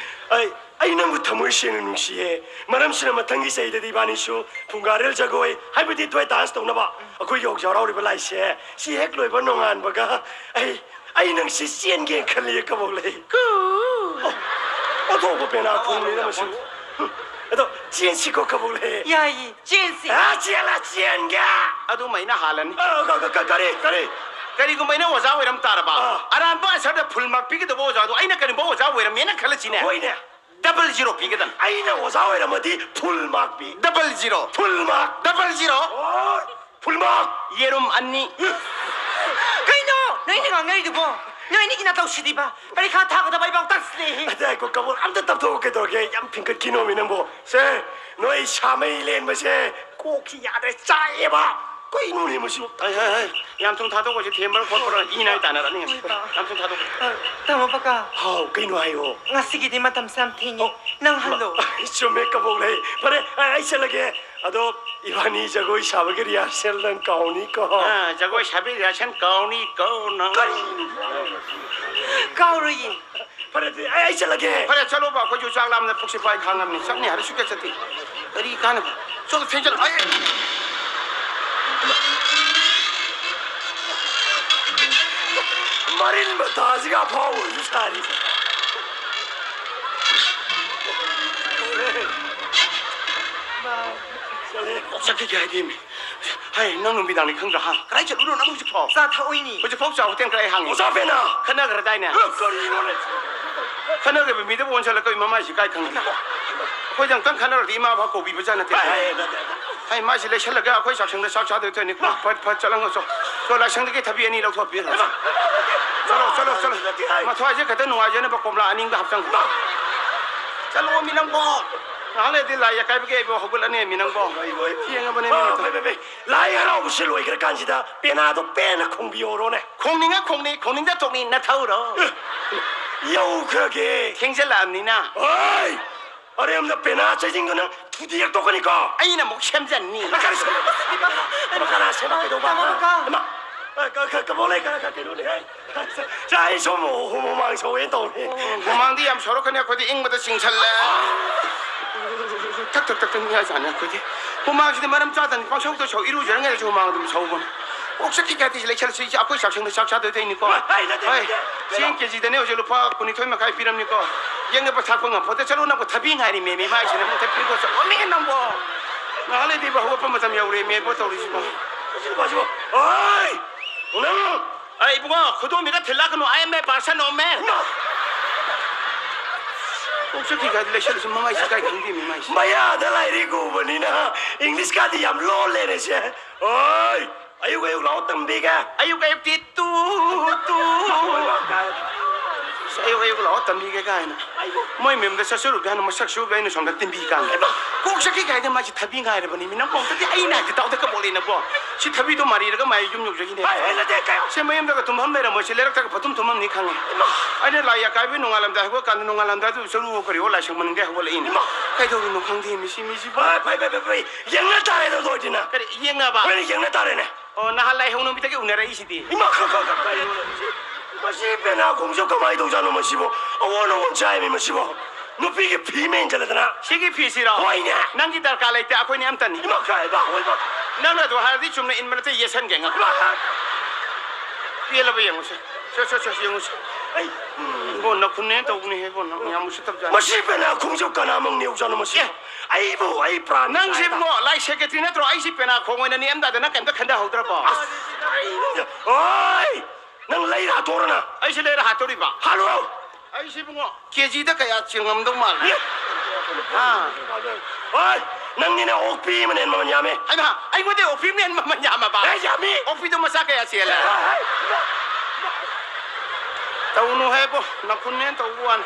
ꯑꯩ, ꯑꯩ ꯅꯪꯕꯨ ꯊꯃꯣꯏ ꯁꯦꯡꯅ ꯅꯨꯡꯁꯤꯌꯦ꯫ ꯃꯔꯝꯁꯤꯅ ꯃꯊꯪꯒꯤ ꯆꯍꯤꯗꯗꯤ ꯏꯕꯥꯅꯤꯁꯨ ꯐꯨꯡꯒꯥꯔꯦꯜ ꯖꯒꯣꯏ, ꯍꯥꯏꯕꯗꯤ ꯗ꯭ꯋꯥꯏ ꯗꯥꯟꯁ ꯇꯧꯅꯕ ꯑꯩꯈꯣꯏꯒꯤ ꯍꯧꯖꯤꯛ ꯍꯔꯥꯎꯔꯤꯕ ꯂꯥꯏꯁꯦ, ꯁꯤ ꯍꯦꯛ ꯂꯣꯏꯕ ꯅꯣꯡꯉꯥꯟꯕꯒ ꯑꯩ, ꯑꯩ ꯅꯪꯁꯤ ꯆꯦꯟꯒꯦ ꯈꯜꯂꯤ, ꯀꯕꯣꯛ ꯂꯩ꯫ ꯀꯨ꯫ ꯑꯣ, ꯑꯣꯟꯊꯣꯛꯄ ꯄꯦꯅꯥ ꯈꯣꯡꯅꯤꯅ ꯃꯁꯤ꯫ ꯑꯗꯣ ꯆꯦꯟꯁꯤꯀꯣ, ꯀꯕꯣꯛ ꯂꯩ꯫ ꯌꯥꯏꯌꯦ, ꯆꯦꯟꯁꯤ꯫ ꯑ, ꯆꯦꯜꯂ ꯆꯦꯟꯒꯦ꯫ ꯑꯗꯨꯝ ꯑꯩꯅ ꯍꯥꯜꯂꯅꯤ꯫ ꯑ, ꯀ-, ꯀ-, ꯀ-, ꯀꯔꯤ, ꯀꯔꯤ? ꯀꯔꯤꯒꯨꯝꯕ ꯑꯩꯅ ꯑꯣꯖꯥ ꯑꯣꯏꯔꯝ ꯇꯥꯔꯕ, ꯑꯥ꯫ ꯑꯔꯥꯟꯕ ꯑꯟꯁꯔꯗ ꯐꯨꯜ ꯃꯥꯔꯛ ꯄꯤꯒꯗꯕ ꯑꯣꯖꯥꯗꯣ ꯑꯩꯅ ꯀꯔꯤꯒꯨꯝꯕ ꯑꯣꯖꯥ ꯑꯣꯏꯔꯝꯃꯦꯅ ꯈꯜꯂꯁꯤꯅꯦ꯫ ꯍꯣꯏꯅꯦ꯫ ꯗꯕꯜ ꯖꯤꯔꯣ ꯄꯤꯒꯗꯕꯅꯤ꯫ ꯑꯩꯅ ꯑꯣꯖꯥ ꯑꯣꯏꯔꯝꯃꯗꯤ ꯐꯨꯜ ꯃꯥꯔꯛ ꯄꯤ꯫ Double zero. Full mark. Double zero. ꯑꯣ, ꯐꯨꯜ ꯃꯥꯔꯛ꯫ ꯌꯦꯔꯨꯝ ꯑꯅꯤ꯫ ꯀꯩꯅꯣ ꯅꯣꯏꯅ ꯉꯥꯡꯅꯔꯤꯗꯨꯕꯣ? ꯅꯣꯏ ꯑꯅꯤꯒꯤ ꯅꯇꯧꯁꯤꯗꯤꯕ꯫ ꯄꯔꯤꯈꯥ ꯊꯥꯒꯗꯕ ꯑꯩꯐꯥꯎ ꯇꯟꯁꯤꯜꯂꯛꯑꯦ꯫ ꯑꯗ ꯉꯥꯏꯈꯣ, ꯀꯕꯣꯛ ꯑꯝꯇ ꯇꯞꯊꯣꯛꯑꯣ꯫ ꯀꯩꯗꯧꯔꯒꯦ? ꯌꯥꯝ ꯐꯤꯡꯀꯠꯈꯤꯅꯣꯃꯤ ꯅꯪꯕꯣ꯫ ꯁꯦ, ꯅꯣꯏ ꯁꯥꯃꯩ ꯂꯦꯟꯕꯁꯦ ꯀꯣꯛꯁꯤ ꯌꯥꯗ꯭ꯔꯦ, ꯆꯥꯛꯑꯦꯕ꯫ ꯀꯩꯅꯣꯅꯦ ꯃꯁꯤꯕꯨ? ꯍꯩ, ꯍꯩ, ꯍꯩ, ꯌꯥꯝ ꯊꯨꯅ ꯊꯥꯗꯣꯛꯈꯣꯏꯁꯦ, ꯊꯦꯝꯕ꯭ꯔꯥ ꯈꯣꯠꯄ꯭ꯔꯥ, ꯏ ꯅꯥꯏ ꯇꯥꯅꯔꯅꯤ ꯉꯁꯤ꯫ ꯍꯣꯏ, ꯄꯥ꯫ ꯌꯥꯝ ꯊꯨꯅ ꯊꯥꯗꯣꯛꯈꯣ꯫ ꯑ, ꯇꯥꯃꯣ ꯄꯀꯥ꯫ ꯍꯥꯎ, ꯀꯩꯅꯣ ꯍꯥꯏꯌꯣ꯫ ꯉꯁꯤꯒꯤꯗꯤ ꯃꯇꯝꯁꯦ ꯌꯥꯝ ꯊꯦꯡꯉꯦ꯫ ꯑꯣ꯫ ꯅꯪ ꯍꯜꯂꯣ꯫ ꯃ-, ꯆꯨꯝꯃꯦ, ꯀꯕꯣꯛ ꯂꯩ꯫ ꯐꯔꯦ, ꯑꯩ, ꯑꯩ ꯆꯠꯂꯒꯦ꯫ ꯑꯗꯣ ꯏꯕꯥꯅꯤ ꯖꯒꯣꯏ ꯁꯥꯕꯒꯤ ꯔꯤꯍꯥꯔꯁꯦꯜ ꯅꯪ ꯀꯥꯎꯅꯤꯀꯣ꯫ ꯑ, ꯖꯒꯣꯏ ꯁꯥꯕꯤ ꯔꯤꯍꯥꯔꯁꯦꯜ ꯀꯥꯎꯅꯤ, ꯀꯥꯎ ꯅꯪ꯫ ꯀꯔꯤ? ꯀꯥꯎꯔꯣꯏꯌꯦ꯫ ꯐꯔꯦ, ꯑꯗꯨꯗꯤ ꯑꯩ, ꯑꯩ ꯆꯠꯂꯒꯦ꯫ ꯐꯔꯦ, ꯆꯠꯂꯣꯕ, ꯑꯩꯈꯣꯏꯁꯨ ꯆꯥꯛ ꯂꯥꯝꯅ ꯄꯨꯛꯁꯦ ꯄꯥꯏ ꯈꯥꯡꯉꯝꯅꯤ꯫ ꯆꯠꯅꯤ ꯍꯥꯏꯔ ꯁꯨꯛꯆꯠ ꯆꯠꯇꯦ꯫ ꯀꯔꯤ ꯀꯥꯟꯅꯕ? ꯆꯠꯂꯣ, ꯊꯦꯡꯖꯜꯂꯣ꯫ ꯑꯩ ꯃꯔꯤꯟ ꯃꯇꯥꯁꯤꯒ ꯑꯐꯥꯎꯕꯁꯨ ꯁꯥꯔꯤ꯫ ꯆꯠꯂꯦ꯫ ꯆꯠꯈꯤꯒꯦ ꯍꯥꯏꯗꯦꯃꯤ꯫ ꯍꯩ, ꯅꯪ ꯅꯨꯃꯤꯗꯥꯡꯅꯤ ꯈꯪꯗ꯭ꯔꯥ, ꯍꯥ? ꯀꯗꯥꯏ ꯆꯠꯂꯨꯅꯣ ꯅꯪ ꯍꯧꯖꯤꯛꯐꯥꯎ? ꯆꯥ ꯊꯛꯎꯏꯅꯤ꯫ ꯍꯧꯖꯤꯛꯐꯥꯎ ꯆꯥ ꯍꯣꯇꯦꯜ ꯀꯗꯥꯏ ꯍꯥꯡꯉꯤ? ꯑꯣꯖꯥ ꯄꯦꯅꯥ! ꯈꯠꯅꯈ꯭ꯔꯗꯥꯏꯅꯦ? ꯑ, ꯀꯔꯤꯅꯣꯅꯦ? ꯈꯠꯅꯈꯤꯕ ꯃꯤꯗꯨꯕꯨ ꯑꯣꯟꯁꯤꯜꯂꯒ ꯀꯩ ꯃꯃꯥꯏꯁꯤ ꯀꯥꯏ ꯈꯪꯗꯦ? ꯑꯩꯈꯣꯏꯗꯤ ꯑꯃꯨꯛꯇꯪ ꯈꯠꯅꯔꯗꯤ ꯏꯃꯥ ꯐꯥꯎ ꯀꯧꯕꯤꯕꯖꯥꯠ ꯅꯠꯇꯦ꯫ ꯍꯩ, ꯍꯩ, ꯅꯠꯇꯦ, ꯅꯠꯇꯦ꯫ ꯍꯩ, ꯃꯥꯏꯁꯤ ꯂꯩꯁꯜꯂꯒ ꯑꯩꯈꯣꯏ ꯆꯥꯛꯁꯪꯗ ꯆꯥꯛ ꯆꯥꯗꯣꯏ ꯇꯧꯅꯤ꯫ ꯐꯠ, ꯐꯠ, ꯐꯠ ꯆꯠꯂꯝꯃꯣ ꯆꯣ꯫ ꯆꯣ, ꯂꯥꯏꯁꯪꯗꯒꯤ ꯊꯕꯤ ꯑꯅꯤ ꯂꯧꯊꯣꯛꯄꯤꯔꯣ꯫ ꯍꯩꯃꯥ! ꯆꯠꯂꯣ, ꯆꯠꯂꯣ, ꯆꯠꯂꯣ꯫ ꯅꯠꯇꯦ, ꯍꯩ꯫ ꯃꯊ꯭ꯋꯥꯏꯁꯦ ꯈꯛꯇ ꯅꯨꯡꯉꯥꯏꯖꯅꯕ ꯀꯣꯝꯂꯥ ꯑꯅꯤ ꯑꯝꯒ ꯍꯥꯞꯆꯟꯈꯣ꯫ ꯍꯩꯃꯥ! ꯆꯠꯂꯣꯃꯤ ꯅꯪꯕꯣ꯫ ꯉꯥꯏꯍꯥꯛ ꯂꯩꯔꯗꯤ ꯂꯥꯏ ꯑꯀꯥꯏꯕꯒꯤ ꯑꯩꯕꯨ ꯍꯧꯒꯠꯂꯅꯦꯃꯤ ꯅꯪꯕꯣ꯫ ꯊꯦꯡꯉꯕꯅꯦꯃꯤ ꯑꯥ, ꯃꯇꯝ꯫ ꯐꯩ, ꯐꯩ, ꯐꯩ꯫ ꯂꯥꯏ ꯍꯔꯥꯎꯕꯁꯦ ꯂꯣꯏꯈ꯭ꯔꯀꯥꯟꯁꯤꯗ ꯄꯦꯅꯥꯗꯣ ꯄꯦꯟꯅ ꯈꯣꯡꯕꯤꯍꯧꯔꯣꯅꯦ꯫ ꯈꯣꯡꯅꯤꯡꯉꯦ, ꯈꯣꯡꯅꯤꯡ-, ꯈꯣꯡꯅꯤꯡꯗ ꯇꯣꯛꯅꯤꯡ ꯅꯊꯧꯔꯣ? ꯑꯦ, ꯌꯧꯈ꯭ꯔꯒꯦ꯫ ꯊꯦꯡꯖꯜꯂꯛꯑꯕꯅꯤꯅ꯫ ꯍꯣꯏ! ꯑꯔꯦꯝꯕꯗ ꯄꯦꯅꯥ ꯆꯩꯁꯤꯟꯒꯅꯨ, ꯊꯨꯗꯦꯛ ꯇꯣꯛꯀꯅꯤꯀꯣ꯫ ꯑꯩꯅ ꯑꯃꯨꯛ ꯁꯦꯝꯖꯟꯅꯤ꯫ ꯀꯔꯤ ꯁꯦꯝ-, ꯀꯅꯥ ꯁꯦꯝꯕ ꯀꯩꯗꯧꯕ? ꯇꯥꯃꯣ ꯀꯀꯥ꯫ ꯏꯃꯥ! ꯀ- ꯀ- ꯀ- ꯀꯕꯣꯛ ꯂꯩ, ꯀ- ꯀ- ꯀꯩꯅꯣꯅꯦ, ꯍꯦ꯫ ꯆꯥ, ꯑꯩ ꯁꯣꯝ ꯍꯨ- ꯍꯨ- ꯍꯨꯃꯥꯡ ꯁꯧꯋꯦꯅ ꯇꯧꯕꯅꯦ꯫ ꯍꯨꯃꯥꯡꯗꯤ ꯌꯥꯝ ꯁꯧꯔꯛꯀꯅꯤ, ꯑꯩꯈꯣꯏꯗꯤ ꯏꯪꯕꯗ ꯆꯤꯡꯁꯜꯂꯦ꯫ ꯊꯛ ꯊꯛ ꯊꯛ ꯊꯛ ꯅꯤꯡꯉꯥꯏ ꯆꯥꯅꯤ ꯑꯩꯈꯣꯏꯗꯤ꯫ ꯍꯨꯃꯥꯡꯁꯤꯗꯤ ꯃꯔꯝ ꯆꯥꯗꯅꯤ, ꯄꯪꯁꯧꯗ ꯁꯧ, ꯏꯔꯨꯖꯔꯤꯉꯩꯗꯁꯨ ꯍꯨꯃꯥꯡ ꯑꯗꯨꯝ ꯁꯧꯕꯅꯤ꯫ ꯀꯣꯛ ꯆꯠꯈꯤ ꯀꯥꯏꯗꯤ ꯂꯩꯁꯜꯂꯁꯤ, ꯑꯩꯈꯣꯏ ꯆꯥꯛꯁꯪꯗ ꯆꯥꯛ ꯆꯥꯗꯣꯏ ꯇꯧꯅꯤꯀꯣ꯫ ꯍꯣꯏ, ꯍꯣꯏ, ꯅꯠꯇꯦ, ꯍꯣꯏ, ꯅꯠꯇꯦ, ꯆꯦꯡ ꯀꯦꯖꯤꯗꯅꯦ ꯍꯧꯖꯤꯛ ꯂꯨꯄꯥ ꯀꯨꯟꯅꯤꯊꯣꯏ ꯃꯈꯥꯏ ꯄꯤꯔꯝꯅꯤꯀꯣ꯫ ꯌꯦꯡꯅ ꯄꯩꯁꯥ ꯐꯪꯉꯝ ꯄꯣꯠꯇꯦ꯫ ꯆꯠꯂꯣ, ꯅꯪꯕꯨ ꯊꯕꯤ ꯉꯥꯏꯔꯤ, ꯃꯦꯃꯤ ꯃꯥꯏꯁꯤꯅ ꯑꯃꯨꯛ ꯊꯛꯄꯤꯔꯤꯀꯣ꯫ ꯆꯠꯂꯣ, ꯃꯤ ꯅꯪꯕꯣ꯫ ꯉꯥꯏꯍꯥꯛ ꯂꯩꯗꯤ ꯍꯧꯒꯠꯄ ꯃꯇꯝ ꯌꯧꯔꯦ, ꯃꯦꯕꯣ ꯇꯧꯔꯤꯁꯤꯕꯣ꯫ ꯁꯤ ꯅꯨꯄꯥꯁꯤꯕꯣ꯫ ꯍꯣꯏ! ꯅꯪ! ꯑꯩ ꯏꯕꯨꯡꯉꯣ, ꯈꯨꯗꯣꯝꯕꯤꯒ ꯊꯤꯜꯂꯛꯀꯅꯨ, I am a person of man꯫ ꯀꯣꯛ ꯆꯠꯈꯤ ꯀꯥꯏꯗ ꯂꯩꯁꯜꯂꯁꯤ, ꯃꯃꯥꯏꯁꯤ ꯀꯥꯏ ꯈꯪꯗꯦ, ꯃꯤ ꯃꯥꯏꯁꯤ꯫ ꯃꯌꯥꯗ ꯂꯥꯏꯔꯤꯛ ꯎꯕꯅꯤꯅ ꯏꯪꯂꯤꯁꯀꯥꯗꯤ ꯌꯥꯝ ꯂꯣꯜꯂꯦꯅꯦ ꯁꯦ꯫ ꯍꯣꯏ! ꯑꯌꯨꯛ ꯑꯌꯨꯛ ꯂꯥꯛꯑꯣ ꯇꯝꯕꯤꯒꯦ꯫ ꯑꯌꯨꯛ ꯑꯌꯨꯛꯇꯤ ꯇꯨ, ꯇꯨ꯫ ꯑꯁ, ꯑꯌꯨꯛ ꯑꯌꯨꯛ ꯂꯥꯛꯑꯣ ꯇꯝꯕꯤꯒꯦ ꯀꯥꯏꯅ꯫ ꯃꯣꯏ ꯃꯌꯨꯝꯗ ꯆꯠꯆꯔꯨꯒꯦ ꯍꯥꯏꯅ ꯃꯁꯛ ꯁꯨꯔꯒ ꯑꯩꯅ ꯁꯣꯝꯗ ꯇꯤꯟꯕꯤ ꯀꯥꯡꯉꯦ꯫ ꯍꯩꯃꯥ! ꯀꯣꯛ ꯆꯠꯈꯤ ꯀꯥꯏꯗ ꯃꯥꯁꯤ ꯊꯕꯤ ꯉꯥꯏꯔꯕꯅꯤ꯫ ꯃꯤ ꯅꯪ ꯀꯣꯛꯇꯗꯤ ꯑꯩꯅ ꯍꯥꯏꯗꯤ ꯇꯥꯎꯗ ꯀꯕꯣꯛꯂꯦꯅꯀꯣ꯫ ꯁꯤ ꯊꯕꯤꯗꯣ ꯃꯥꯔꯤꯔꯒ ꯃꯥꯏ ꯌꯨꯝ ꯌꯧꯖꯈꯤꯅꯦ꯫ ꯍꯥꯏ, ꯍꯥꯏ, ꯅꯠꯇꯦ, ꯀꯩ? ꯁꯦ ꯃꯌꯨꯝꯗꯒ ꯇꯨꯝꯐꯝ ꯂꯩꯔꯝꯃꯣꯏ꯫ ꯁꯤ ꯂꯩꯔꯛꯇꯒ ꯐꯠꯇꯨꯝ ꯇꯨꯝꯐꯝꯅꯤ ꯈꯪꯉꯦ꯫ ꯏꯃꯥ! ꯑꯩꯅ ꯂꯥꯏ ꯑꯀꯥꯏꯕ ꯅꯣꯡꯉꯥꯜꯂꯝꯗꯥꯏ ꯍꯧꯒꯠꯀꯥꯟꯗ ꯅꯣꯡꯉꯥꯜꯂꯝꯗꯥꯏꯗꯨ ꯆꯔꯨ ꯀꯔꯤꯑꯣ ꯂꯥꯏꯁꯪ ꯃꯅꯤꯡꯗ ꯍꯧꯒꯠꯂꯛꯏꯅꯦ꯫ ꯏꯃꯥ! ꯀꯩꯗꯧꯔꯤꯅꯣ ꯈꯪꯗꯦ ꯃꯤ ꯁꯤ ꯃꯤꯁꯤꯕꯨ꯫ ꯐꯩ, ꯐꯩ, ꯐꯩ, ꯐꯩ, ꯐꯩ꯫ ꯌꯦꯡꯅ ꯇꯥꯔꯦꯗꯣ ꯑꯗꯨ ꯑꯣꯏꯗꯤꯅ꯫ ꯀꯔꯤ ꯌꯦꯡꯅꯕ? ꯍꯣꯏꯅꯦ, ꯌꯦꯡꯅ ꯇꯥꯔꯦꯅꯦ꯫ ꯑꯣ, ꯅꯍꯥꯟ ꯂꯥꯏ ꯍꯧꯅꯕꯤꯗꯒꯤ ꯎꯅꯔꯛꯏꯁꯤꯗꯤ꯫ ꯏꯃꯥ, ꯈ- ꯈ- ꯈ- ꯀꯔꯤꯅꯣ ꯁꯤ? ꯃꯁꯤ ꯄꯦꯅꯥ ꯈꯣꯡꯖꯦ ꯀꯃꯥꯏꯅ ꯇꯧꯖꯥꯠꯅꯣ ꯃꯁꯤꯕꯣ? ꯑꯑꯣꯟ ꯑꯑꯣꯟ ꯆꯥꯏꯃꯤ ꯃꯁꯤꯕꯣ꯫ ꯅꯨꯄꯤꯒꯤ ꯐꯤ ꯃꯦꯟꯖꯜꯂꯗꯅ꯫ ꯁꯤꯒꯤ ꯐꯤꯁꯤꯔꯣ? ꯍꯣꯏꯅꯦ꯫ ꯅꯪꯒꯤ ꯗꯔꯀꯥꯔ ꯂꯩꯇꯦ, ꯑꯩꯈꯣꯏꯅꯤ ꯑꯝꯇꯅꯤ꯫ ꯏꯃꯥ, ꯀꯥꯏꯕ, ꯍꯣꯏꯕ꯫ ꯅꯪꯅ ꯑꯗꯨ ꯍꯥꯏꯔꯗꯤ ꯆꯨꯝꯅ ꯏꯟꯕ ꯅꯠꯇꯦ, ꯌꯦꯠꯁꯟꯒꯦ ꯉꯥ꯫ ꯏꯃꯥ, ꯄꯦꯜꯂꯕ ꯌꯦꯡꯉꯨꯁꯦ꯫ ꯁꯦ, ꯁꯦ, ꯁꯦ, ꯌꯦꯡꯉꯨꯁꯦ꯫ ꯑꯩ, ꯎꯝ, ꯏꯕꯣ, ꯅꯈꯨꯟꯅꯦ ꯇꯧꯕꯅꯦꯍꯦ, ꯏꯕꯣ, ꯅꯪ ꯌꯥꯝ ꯎꯁꯤꯠꯇꯕ ꯖꯥꯠꯅꯤ꯫ ꯃꯁꯤ ꯄꯦꯅꯥ ꯈꯣꯡꯖꯦ ꯀꯅꯥꯃꯛ ꯅꯦꯎꯖꯥꯠꯅꯣ ꯃꯁꯤꯕꯣ? ꯑꯦ, ꯑꯩꯕꯨ ꯑꯩ ꯄ꯭ꯔꯥꯟ ꯅꯪꯁꯦ ꯀꯥꯏꯗ? ꯏꯕꯨꯡꯉꯣ, ꯂꯥꯏ ꯁꯦꯀ꯭ꯔꯦꯇ꯭ꯔꯤ ꯅꯠꯇ꯭ꯔꯣ? ꯑꯩꯁꯦ ꯄꯦꯅꯥ ꯈꯣꯡ ꯑꯣꯏꯅ ꯅꯦꯛꯑꯝꯗꯥꯗ ꯅꯪ ꯀꯩꯝꯇ ꯈꯟꯊꯍꯧꯗ꯭ꯔꯕꯣ? ꯑꯁ, ꯑꯩ, ꯍꯣꯏ! ꯅꯪ ꯂꯩꯔ ꯍꯥꯠꯇꯣꯔꯅ? ꯑꯩꯁꯦ ꯂꯩꯔ ꯍꯥꯠꯇꯣꯔꯤꯕ? ꯍꯥꯠꯂꯨ! ꯑꯩꯁꯦ ꯏꯕꯨꯡꯉꯣ, ꯀꯦꯖꯤꯗ ꯀꯌꯥ ꯆꯤꯡꯉꯝꯗꯧ ꯃꯥꯜꯂꯤ? ꯑꯦ! ꯑꯥ꯫ ꯍꯣꯏ! ꯅꯪꯒꯤꯅ ꯑꯣꯛꯄꯤ ꯑꯃꯅ ꯍꯦꯟꯅ ꯃꯃꯜ ꯌꯥꯝꯃꯤ꯫ ꯍꯩꯃꯥ, ꯑꯩꯉꯣꯟꯗ ꯑꯣꯛꯄꯤ ꯑꯃꯅ ꯍꯦꯟꯅ ꯃꯃꯜ ꯌꯥꯝꯃꯕ? ꯑꯦ, ꯌꯥꯝꯃꯤ! ꯑꯣꯛꯄꯤꯗꯣ ꯃꯆꯥ ꯀꯌꯥ ꯆꯦꯜꯂꯦ? ꯍꯣꯏ, ꯍꯣꯏ! ꯇꯧꯅꯨ ꯍꯥꯏꯕꯣ, ꯅꯈꯨꯟꯅꯦꯅ ꯇꯧꯕ ꯋꯥꯅꯤ꯫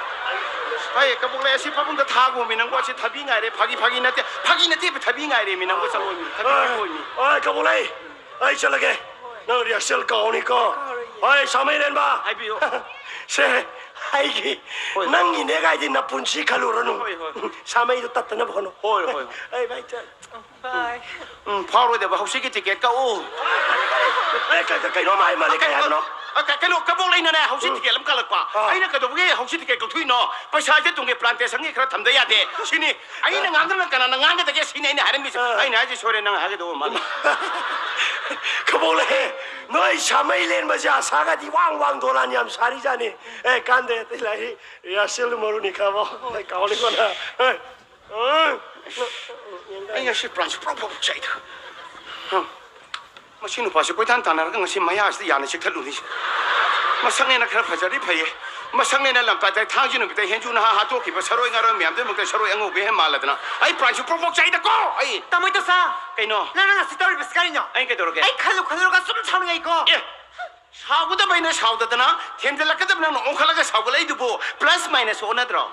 ꯍꯩ, ꯀꯕꯣꯛ ꯂꯩ ꯑꯁꯤ ꯐꯃꯨꯡꯗ ꯊꯥꯒꯣꯃꯤ ꯅꯪꯕꯨ, ꯑꯁꯤ ꯊꯕꯤ ꯉꯥꯏꯔꯦ, ꯐꯥꯒꯤ ꯐꯥꯒꯤ ꯅꯠꯇꯦ, ꯐꯥꯒꯤ ꯅꯠꯇꯦ, ꯊꯕꯤ ꯉꯥꯏꯔꯦꯃꯤ ꯅꯪꯕꯨ, ꯆꯠꯂꯣꯃꯤ, ꯊꯕꯤ ꯍꯣꯏ, ꯄꯤꯔꯛꯑꯣꯃꯤ꯫ ꯍꯣꯏ, ꯀꯕꯣꯛ ꯂꯩ, ꯑꯩ ꯆꯠꯂꯒꯦ, ꯅꯪ ꯔꯤꯍꯔꯁꯦꯜ ꯀꯥꯎꯅꯤꯀꯣ꯫ ꯀꯥꯎꯔꯣꯏꯌꯦ꯫ ꯍꯣꯏ, ꯁꯥꯃꯩ ꯔꯦꯟꯕ꯫ ꯍꯥꯏꯕꯤꯌꯨ꯫ ꯁꯦ, ꯑꯩꯒꯤ ꯍꯣꯏ, ꯍꯣꯏ꯫ ꯅꯪꯒꯤꯅꯦ ꯀꯥꯏꯗꯤ ꯅꯄꯨꯟꯁꯤ ꯈꯜꯂꯨꯔꯅꯨ꯫ ꯍꯣꯏ, ꯍꯣꯏ, ꯍꯣꯏ꯫ ꯁꯥꯃꯩꯗꯣ ꯇꯠꯇꯅꯕ ꯍꯣꯠꯅꯧ꯫ ꯍꯣꯏ, ꯍꯣꯏ, ꯍꯣꯏ꯫ ꯑꯩ ꯚꯥꯏ ꯆꯠ-, ꯎꯝ, ꯐꯥꯎꯔꯣꯏꯗꯕ ꯍꯧꯖꯤꯛꯀꯤ ꯇꯤꯀꯦꯠ ꯀꯛꯎ꯫ ꯑꯦ, ꯀ-, ꯀ-, ꯀꯩꯅꯣꯝ ꯍꯥꯏ ꯃꯥꯜꯂꯦ, ꯀꯩ ꯍꯥꯏꯕꯅꯣ? ꯑ, ꯀ-, ꯀꯩꯅꯣ, ꯀꯕꯣꯛ ꯂꯩꯅꯅꯦ ꯍꯧꯖꯤꯛ ꯎꯝ꯫ ꯇꯤꯀꯦꯠ ꯑꯃ ꯀꯛꯂꯛꯄ꯫ ꯑꯥ꯫ ꯑꯩꯅ ꯀꯩꯗꯧꯕꯒꯤ ꯍꯧꯖꯤꯛ ꯇꯤꯀꯦꯠ ꯀꯛꯊꯣꯛꯏꯅꯣ? ꯄꯩꯁꯥꯁꯦ ꯇꯨꯡꯒꯤ ꯄ꯭ꯂꯥꯟꯇꯦꯁꯟꯒꯤ ꯈꯔ ꯊꯝꯗ ꯌꯥꯗꯦ꯫ ꯁꯤꯅꯤ꯫ ꯑꯩꯅ ꯉꯥꯡꯗꯅ ꯀꯅꯥꯅ ꯉꯥꯡꯒꯗꯒꯦ? ꯁꯤꯅꯤ ꯑꯩꯅ ꯍꯥꯏꯔꯝꯃꯤꯁꯦ꯫ ꯑꯥ꯫ ꯑꯩꯅ ꯍꯥꯏꯁꯦ ꯁꯣꯏꯔꯦ, ꯅꯪ ꯍꯥꯏꯒꯗꯧꯕ ꯃꯥꯜꯂꯦ꯫ ꯀꯕꯣꯛ ꯂꯩ, ꯅꯣꯏ ꯁꯥꯃꯩ ꯂꯦꯟꯕꯁꯦ ꯑꯁꯥꯒꯗꯤ ꯋꯥꯡ ꯋꯥꯡ ꯗꯣꯂꯥꯟ ꯌꯥꯝ ꯁꯥꯔꯤꯖꯥꯠꯅꯤ꯫ ꯑꯦ, ꯀꯥꯟꯗꯦ, ꯑꯇꯩ ꯂꯥꯏꯔꯤ, ꯔꯤꯍꯥꯔꯁꯦꯜꯗꯨ ꯃꯔꯨꯅꯤ ꯈꯪꯉꯕꯣ? ꯑꯩ ꯀꯥꯎꯅꯤꯀꯣ ꯅꯪ꯫ ꯑꯦ꯫ ꯑꯩ ꯉꯁꯤ ꯄ꯭ꯔꯥꯟꯁꯦ ꯄ꯭ꯔꯣꯛ ꯄ꯭ꯔꯣꯛ ꯆꯥꯛꯏꯗ꯫ ꯍꯝ꯫ ꯃꯁꯤ ꯅꯨꯄꯥꯁꯦ ꯀꯣꯏꯇꯥꯟ ꯇꯥꯟꯅꯔꯒ ꯉꯁꯤ ꯃꯌꯥꯁꯤꯗ ꯌꯥꯅ ꯆꯤꯛꯊꯠꯂꯨꯅꯤ꯫ ꯃꯁꯛꯅꯦꯅ ꯈꯔ ꯐꯖꯔꯗꯤ ꯐꯩꯌꯦ꯫ ꯃꯁꯛꯅꯦꯅ ꯂꯝꯄꯥꯛꯇ ꯊꯥꯡꯖ ꯅꯨꯃꯤꯠꯇ ꯍꯦꯟꯖꯨ ꯅꯍꯥ ꯍꯥꯠꯇꯣꯛꯈꯤꯕ ꯁꯔꯣꯏ ꯉꯥꯔꯣꯏ ꯃꯌꯥꯝꯗꯨꯒꯤ ꯃꯔꯛꯇ ꯁꯔꯣꯏ ꯑꯉꯧꯕ ꯍꯦꯟ ꯃꯥꯜꯂꯗꯅ ꯑꯩ ꯄ꯭ꯔꯥꯟꯁꯦ ꯄ꯭ꯔꯣꯛ ꯄ꯭ꯔꯣꯛ ꯆꯥꯛꯏꯗꯀꯣ ꯑꯩ꯫ ꯇꯥꯃꯣ ꯏꯇꯣꯆꯥ! ꯀꯩꯅꯣ? ꯅꯪꯅ ꯉꯁꯤ ꯇꯧꯔꯤꯕꯁꯤ ꯀꯔꯤꯅꯣ? ꯑꯩ ꯀꯩꯗꯧꯔꯒꯦ? ꯑꯩ ꯈꯜꯂꯨ ꯈꯜꯂꯨꯔꯒ ꯁꯨꯝ ꯁꯥꯎꯅꯤꯡꯉꯛꯏꯀꯣ꯫ ꯑꯦ! ꯁꯥꯎꯒꯗꯕ ꯑꯩꯅ ꯁꯥꯎꯗꯗꯅ ꯊꯦꯝꯖꯤꯜꯂꯛꯀꯗꯕ ꯅꯪꯅ ꯑꯣꯟꯈꯠꯂꯒ ꯁꯥꯎꯒꯠꯂꯛꯏꯗꯨꯕꯨ plus minus ꯑꯣꯟꯅꯗ꯭ꯔꯣ?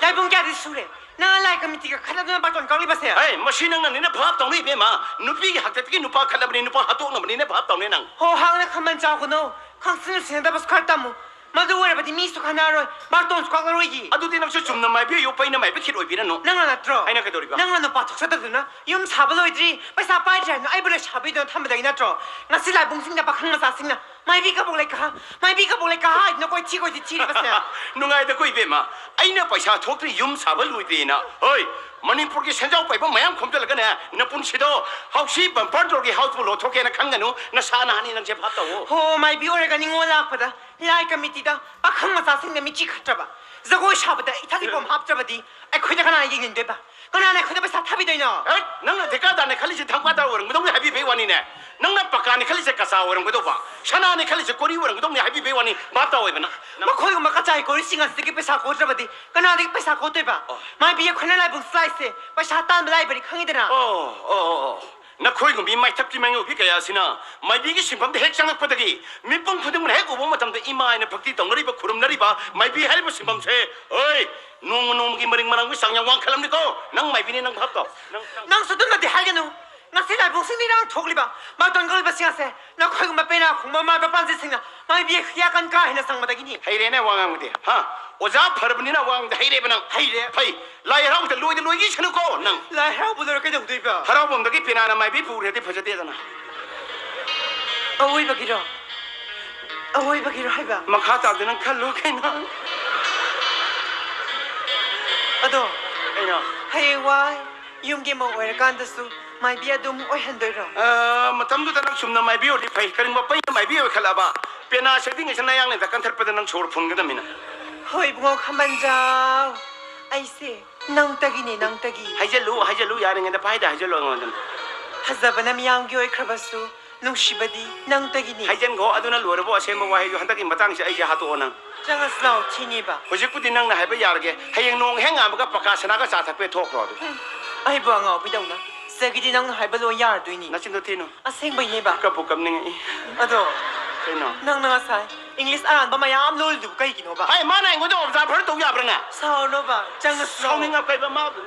ꯂꯥꯏꯕꯨꯡ ꯀꯌꯥꯗꯤ ꯁꯨꯔꯦ ꯅꯪꯅ ꯂꯥꯏ ꯀꯃꯤꯇꯤꯒ ꯈꯠꯅꯗꯨꯅ ꯕꯥꯔꯇꯣꯟ ꯀꯛꯂꯤꯕꯁꯦ? ꯑꯦ, ꯃꯁꯤ ꯅꯪꯅꯅꯤꯅ ꯚꯥꯞ ꯇꯧꯅꯤ ꯏꯕꯦꯝꯃ꯫ ꯅꯨꯄꯤꯒꯤ ꯍꯥꯛꯇꯛꯇꯒꯤ ꯅꯨꯄꯥ ꯈꯠꯂꯕꯅꯤ, ꯅꯨꯄꯥ ꯍꯥꯠꯇꯣꯛꯅꯕꯅꯤꯅ ꯚꯥꯞ ꯇꯧꯅꯤ ꯅꯪ꯫ ꯍꯣ, ꯍꯥꯡꯅ ꯈꯝꯕꯟ ꯆꯥꯎꯒꯅꯣ꯫ ꯈꯪꯁꯤꯟꯅ ꯁꯤꯟꯅꯗꯕꯁꯨ ꯈꯔ ꯇꯝꯃꯨ꯫ ꯃꯗꯨ ꯑꯣꯏꯔꯕꯗꯤ ꯃꯤꯁꯨ ꯈꯠꯅꯔꯣꯏ, ꯕꯥꯔꯇꯣꯟꯁꯨ ꯀꯛꯂꯔꯣꯏꯌꯦ꯫ ꯑꯗꯨꯗꯤ ꯅꯪꯁꯨ ꯆꯨꯝꯅ ꯃꯥꯏꯕꯤ ꯑꯣꯏꯌꯨ, ꯄꯩꯅ ꯃꯥꯏꯕꯤ ꯈꯤꯠ ꯑꯣꯏꯕꯤꯔꯅꯨ꯫ ꯅꯪꯅ ꯅꯠꯇ꯭ꯔꯣ? ꯑꯩꯅ ꯀꯩꯗꯧꯔꯤꯕ? ꯅꯪꯅ ꯅꯨꯄꯥ ꯊꯣꯛꯆꯗꯕꯗꯨꯅ ꯌꯨꯝ ꯁꯥꯕ ꯂꯣꯏꯗ꯭ꯔꯤ, ꯄꯩꯁꯥ ꯄꯥꯏꯗ꯭ꯔꯤ ꯍꯥꯏꯅ ꯑꯩꯕꯨ ꯂꯩꯁꯥꯕꯤꯗꯧꯅ ꯊꯝꯕꯗꯒꯤ ꯅꯠꯇ꯭ꯔꯣ? ꯉꯁꯤ ꯂꯥꯏꯕꯨꯡꯁꯤꯡꯗ ꯄꯥꯈꯪ ꯃꯆꯥꯁꯤꯡꯅ ꯃꯥꯏꯕꯤ ꯀꯕꯣꯛ ꯂꯩꯀꯥ, ꯃꯥꯏꯕꯤ ꯀꯕꯣꯛ ꯂꯩꯀꯥ ꯍꯥꯏꯗꯨꯅ ꯀꯣꯏꯊꯤ ꯀꯣꯏꯊꯤ ꯊꯤꯔꯤꯕꯁꯦ꯫ ꯅꯨꯡꯉꯥꯏꯗꯀꯣ ꯏꯕꯦꯝꯃ, ꯑꯩꯅ ꯄꯩꯁꯥ ꯊꯣꯛꯇ꯭ꯔꯤ ꯌꯨꯝ ꯁꯥꯕ ꯂꯣꯏꯗ꯭ꯔꯤꯅ꯫ ꯍꯣꯏ, ꯃꯅꯤꯄꯨꯔꯒꯤ ꯁꯦꯟꯖꯥꯎ ꯄꯥꯏꯕ ꯃꯌꯥꯝ ꯈꯣꯝꯖꯤꯜꯂꯒꯅꯦ, ꯅꯄꯨꯟꯁꯤꯗꯣ ꯍꯥꯎꯁꯤ ꯕꯝꯄꯔ ꯗꯣꯔꯒꯤ ꯍꯥꯎꯁꯄꯨ ꯂꯧꯊꯣꯛꯀꯦꯅ ꯈꯟꯒꯅꯨ, ꯅꯁꯥ ꯅꯍꯥꯟꯅꯤ ꯅꯪꯁꯦ ꯚꯥꯞ ꯇꯧꯋꯣ꯫ ꯍꯣ, ꯃꯥꯏꯕꯤ ꯑꯣꯏꯔꯒ ꯅꯤꯉꯣꯜ ꯂꯥꯛꯄꯗ ꯂꯥꯏ ꯀꯃꯤꯇꯤꯗ ꯄꯥꯈꯪ ꯃꯆꯥꯁꯤꯡꯅ ꯃꯤꯠꯆꯤ ꯈꯠꯇ꯭ꯔꯕ, ꯖꯒꯣꯏ ꯁꯥꯕꯗ ꯏꯊꯛ ꯏꯄꯣꯝ ꯍꯥꯞꯇ꯭ꯔꯕꯗꯤ ꯑꯩꯈꯣꯏꯗ ꯀꯅꯥꯅ ꯌꯦꯡꯅꯤꯡꯗꯣꯏꯕ? ꯀꯅꯥꯅ ꯑꯩꯈꯣꯏꯗ ꯄꯩꯁꯥ ꯊꯥꯕꯤꯗꯣꯏꯅꯣ? ꯍꯦꯠ! ꯅꯪꯅ ꯙꯦꯀꯥꯗꯥꯅꯦ ꯈꯜꯂꯤꯁꯦ ꯙꯝꯀꯥꯗꯥ ꯑꯣꯏꯔꯝꯒꯗꯧꯅꯤ ꯍꯥꯏꯕꯤꯕꯩ ꯋꯥꯅꯤꯅꯦ꯫ ꯅꯪꯅ ꯄꯀꯥꯅꯦ ꯈꯜꯂꯤꯁꯦ ꯀꯆꯥ ꯑꯣꯏꯔꯝꯒꯗꯧꯕ꯫ ꯁꯅꯥꯅꯦ ꯈꯜꯂꯤꯁꯦ ꯀꯣꯔꯤ ꯑꯣꯏꯔꯝꯒꯗꯧꯅꯤ ꯍꯥꯏꯕꯤꯕꯩ ꯋꯥꯅꯤ, ꯚꯥꯞ ꯇꯥꯑꯣꯏꯕ ꯅꯪ꯫ ꯃꯈꯣꯏꯒꯨꯝꯕ ꯀꯆꯥꯏ ꯀꯣꯔꯤꯁꯤꯡ ꯑꯁꯤꯗꯒꯤ ꯄꯩꯁꯥ ꯀꯣꯠꯇ꯭ꯔꯕꯗꯤ ꯀꯅꯥꯗꯒꯤ ꯄꯩꯁꯥ ꯀꯣꯠꯇꯣꯏꯕ? ꯑꯣ꯫ ꯃꯥꯏꯕꯤ ꯑꯩꯈꯣꯏꯅ ꯂꯥꯏꯕꯨꯡ ꯆꯥꯏꯁꯦ ꯄꯩꯁꯥ ꯇꯥꯟꯕ ꯂꯥꯏꯕꯅꯤ ꯈꯪꯉꯤꯗꯅ? ꯑꯣ, ꯑꯣ, ꯑꯣ, ꯑꯣ꯫ ꯅꯈꯣꯏꯒꯨꯝꯕꯤ ꯃꯥꯏꯊꯛꯄꯤ ꯃꯥꯏꯉꯧꯕꯤ ꯀꯌꯥ ꯑꯁꯤꯅ ꯃꯥꯏꯕꯤꯒꯤ ꯁꯤꯟꯐꯝꯗ ꯍꯦꯛ ꯆꯪꯉꯛꯄꯗꯒꯤ ꯃꯤꯄꯨꯝ ꯈꯨꯗꯤꯡꯃꯛꯅ ꯍꯦꯛ ꯎꯕ ꯃꯇꯝꯗ ꯏꯃꯥ ꯍꯥꯏꯅ ꯚꯛꯇꯤ ꯇꯧꯅꯔꯤꯕ, ꯈꯨꯔꯨꯝꯅꯔꯤꯕ ꯃꯥꯏꯕꯤ ꯍꯥꯏꯔꯤꯕ ꯁꯤꯟꯐꯝꯁꯦ, ꯑꯣꯏ, ꯅꯣꯡꯃ ꯅꯣꯡꯃꯒꯤ ꯃꯔꯤꯡ ꯃꯔꯥꯡꯒꯤ ꯆꯥꯡ ꯌꯥꯝ ꯋꯥꯡꯈꯠꯂꯝꯅꯤꯀꯣ꯫ ꯅꯪ ꯃꯥꯏꯕꯤꯅꯤ, ꯅꯪ ꯚꯥꯞ ꯇꯧ꯫ ꯅꯪ, ꯅꯪ ꯅꯪꯁꯨ ꯑꯗꯨꯝꯅꯗꯤ ꯍꯥꯏꯒꯅꯨ꯫ ꯉꯁꯤ ꯂꯥꯏꯕꯨꯡꯁꯤꯡꯅ ꯏꯔꯥꯡ ꯊꯣꯛꯂꯤꯕ, ꯃꯇꯣꯟ ꯀꯜꯂꯤꯕꯁꯤꯡ ꯑꯁꯦ ꯅꯈꯣꯏꯒꯨꯝꯕ ꯄꯦꯅꯥ ꯈꯣꯡꯕ ꯃꯥꯏꯕ ꯄꯥꯟꯖꯤꯁꯤꯡꯅ ꯃꯥꯏꯕꯤ ꯍꯤꯌꯥ ꯀꯟ ꯀꯥ ꯍꯦꯟꯅ ꯆꯪꯕꯗꯒꯤꯅꯤ꯫ ꯍꯩꯔꯦꯅꯦ ꯋꯥ ꯉꯥꯡꯕꯗꯤ, ꯍꯥ? ꯑꯣꯖꯥ ꯐꯔꯕꯅꯤꯅ ꯋꯥ ꯉꯥꯡꯕꯗꯤ ꯍꯩꯔꯦꯕ ꯅꯪ꯫ ꯍꯩꯔꯦ꯫ ꯐꯩ꯫ ꯂꯥꯏ ꯍꯔꯥꯎꯕꯗ ꯂꯣꯏꯗ ꯂꯣꯏꯈꯤꯁꯅꯨꯀꯣ ꯅꯪ꯫ ꯂꯥꯏ ꯍꯔꯥꯎꯕ ꯂꯣꯏꯔ ꯀꯩꯗꯧꯗꯣꯏꯕ? ꯍꯔꯥꯎꯐꯝꯗꯒꯤ ꯄꯦꯅꯥꯅ ꯃꯥꯏꯕꯤ ꯄꯨꯈ꯭ꯔꯗꯤ ꯐꯖꯗꯦꯗꯅ꯫ ꯑꯋꯣꯏꯕꯒꯤꯔꯣ? ꯑꯋꯣꯏꯕꯒꯤꯔꯣ ꯍꯥꯏꯕ? ꯃꯈꯥ ꯇꯥꯕꯗꯤ ꯅꯪ ꯈꯜꯂꯣ ꯀꯩꯅꯣ꯫ ꯑꯗꯣ ꯀꯩꯅꯣ? ꯍꯌꯦꯡꯋꯥꯏ ꯌꯨꯝꯒꯤ ꯃꯧ ꯑꯣꯏꯔꯀꯥꯟꯗꯁꯨ ꯃꯥꯏꯕꯤ ꯑꯗꯨꯝ ꯑꯣꯏꯍꯟꯗꯣꯏꯔꯣ? ꯑ, ꯃꯇꯝꯗꯨꯗ ꯅꯪ ꯆꯨꯝꯅ ꯃꯥꯏꯕꯤ ꯑꯣꯏꯔꯗꯤ ꯐꯩ꯫ ꯀꯔꯤꯒꯨꯝꯕ ꯄꯩꯅ ꯃꯥꯏꯕꯤ ꯑꯣꯏꯈꯠꯂꯛꯑꯕ, ꯄꯦꯅꯥ ꯁꯦꯠꯂꯤꯉꯩꯁꯤꯗ ꯅꯌꯥꯡ ꯂꯦꯟꯗ ꯀꯟꯊꯠꯄꯗ ꯅꯪ ꯁꯣꯔ ꯐꯨꯟꯒꯗꯕꯅꯤꯅ꯫ ꯍꯣꯏ ꯏꯕꯨꯡꯉꯣ ꯈꯝꯕꯟꯖꯥꯎ, ꯑꯩꯁꯦ ꯅꯪꯇꯒꯤꯅꯦ, ꯅꯪꯇꯒꯤ꯫ ꯍꯥꯏꯖꯜꯂꯨ, ꯍꯥꯏꯖꯜꯂꯨ, ꯌꯥꯔꯤꯉꯩꯗ ꯄꯥꯏꯗ ꯍꯥꯏꯖꯜꯂꯨ ꯑꯩꯉꯣꯟꯗ꯫ ꯐꯖꯕꯅ ꯃꯤꯌꯥꯝꯒꯤ ꯑꯣꯏꯈ꯭ꯔꯕꯁꯨ, ꯅꯨꯡꯁꯤꯕꯗꯤ ꯅꯪꯇꯒꯤꯅꯤ꯫ ꯍꯥꯏꯖꯟꯈꯣ, ꯑꯗꯨꯅ ꯂꯣꯏꯔꯕꯣ ꯑꯁꯦꯡꯕ ꯋꯥꯍꯩꯗꯣ? ꯍꯟꯗꯛꯀꯤ ꯃꯇꯥꯡꯁꯦ ꯑꯩꯁꯦ ꯍꯥꯠꯇꯣꯛꯑꯣ ꯅꯪ꯫ ꯆꯪꯉꯁꯤ ꯂꯥꯎ, ꯊꯤꯅꯤꯕ꯫ ꯍꯧꯖꯤꯛꯄꯨꯗꯤ ꯅꯪꯅ ꯍꯥꯏꯕ ꯌꯥꯔꯒꯦ, ꯍꯌꯦꯡ ꯅꯣꯡ ꯍꯦꯛ ꯉꯥꯟꯕꯒ ꯄꯀꯥ ꯁꯅꯥꯒ ꯆꯥ ꯊꯛꯄ ꯊꯣꯛꯈ꯭ꯔꯣ ꯑꯗꯨ꯫ ꯎꯝ, ꯑꯩꯕꯨ ꯑꯉꯥꯎꯕꯤꯗꯧꯅ ꯆꯒꯤꯗꯤ ꯅꯪꯅ ꯍꯥꯏꯕ ꯂꯣꯏ ꯌꯥꯔꯗꯣꯏꯅꯤ꯫ ꯅꯆꯤꯟꯗꯣ ꯊꯤꯅꯨ꯫ ꯑꯁꯦꯡꯕꯩꯅꯦꯕ꯫ ꯀꯞꯄꯨ ꯀꯞꯅꯤꯡꯉꯛꯏ꯫ ꯑꯗꯣ ꯀꯩꯅꯣ? ꯅꯪꯅ ꯉꯁꯥꯏ ꯏꯪꯂꯤꯁ ꯑꯔꯥꯟꯕ ꯃꯌꯥꯝ ꯂꯣꯜꯂꯤꯗꯨꯕꯨ ꯀꯩꯒꯤꯅꯣꯕ? ꯍꯥꯏ, ꯃꯥꯅ ꯑꯩꯉꯣꯟꯗ ꯑꯣꯕꯖꯥꯔꯚꯔ ꯇꯧ ꯌꯥꯕ꯭ꯔꯅꯦ? ꯁꯥꯎꯔꯅꯣꯕ, ꯆꯪꯉꯁꯤ ꯂꯥꯎ꯫ ꯁꯥꯎꯅꯤꯡꯉꯛꯄ ꯃꯥꯕꯨ꯫